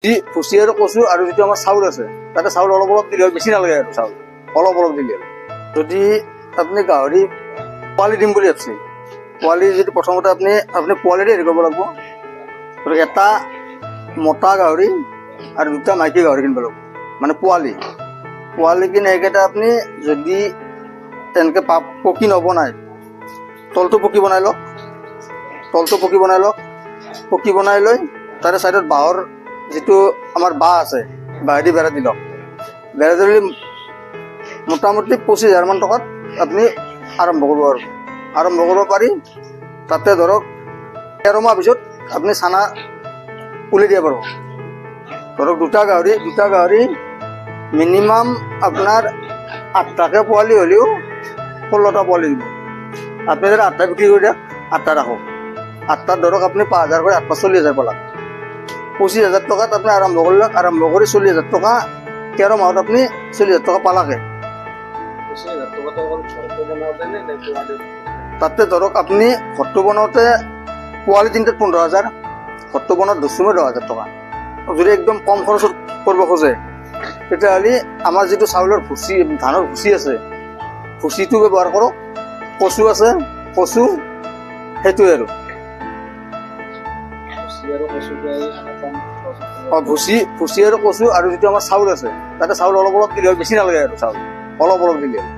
ভুচি আৰু কচু আৰু যিটো আমাৰ চাউল আছে, তাতে চাউল অলপ অলপ দিলে হ'ল, বেছি নালাগে আৰু চাউল অলপ অলপ দিলে হ'ল। যদি আপুনি গাহৰি পোৱালি দিম বুলি ভাবছে, পোৱালি যিটো প্ৰথমতে আপুনি পোৱালিৰে হেৰি কৰিব লাগিব। ধৰক এটা মতা গাহৰি আৰু দুটা মাইকী গাহৰি কিনিব লাগিব, মানে পোৱালি। পোৱালি কিনি সেইকেইটা আপুনি যদি তেনেকৈ পকী নবনায়, তলটো পকী বনাই লওক, তলটো পকী বনাই লওক। পকী বনাই লৈ তাৰে ছাইডত বাঁহৰ যিটো আমাৰ বাঁহ আছে, বাঁহেদি বেৰা দি লওক। বেৰা দিলে মোটামুটি 25,000 মান টকাত আপুনি আৰম্ভ কৰিব পাৰিব, আৰম্ভ কৰিব পাৰি। তাতে ধৰক 13 মাহ পিছত আপুনি চানা উলিয়াই দিব পাৰিব। ধৰক দুটা গাহৰি মিনিমাম আপোনাৰ 8টাকৈ পোৱালি হ'লেও 16টা পোৱালি দিব। আপুনি যদি 8টা বিক্ৰী কৰি দিয়ক, 8টা ৰাখক, 8টাত ধৰক আপুনি 5,000 কৰি 8 5 40,000 পালাক। 25,000 টকাত আপুনি আৰম্ভ কৰিলক, আৰম্ভ কৰি 40,000 টকা 13 মাহত আপুনি 40,000 টকা পালাকে। 25,000 টকাটো অকল ঘৰটো বনাওঁতে নে নে পোৱালি? তাতে ধৰক আপুনি ঘৰটো বনাওঁতে পোৱালি তিনিটাত 15,000, ঘৰটো বনাওঁতে ধৰছোঁ মই 10,000 টকা। যদি একদম কম খৰচত কৰিব খোজে, তেতিয়াহ'লে আমাৰ যিটো চাউলৰ ভুচি, ধানৰ ভুচি আছে, ভুচিটো ব্যৱহাৰ কৰক। কচু আছে, কচু, সেইটোৱে আৰু। ভুচি আৰু কচুটো মানে কম খৰচত? অঁ, ভুচি আৰু কচু আৰু যিটো আমাৰ চাউল আছে, তাতে চাউল অলপ অলপ দিলে হ'ল, বেছি নালাগে আৰু চাউল অলপ অলপ দিলে হ'ল।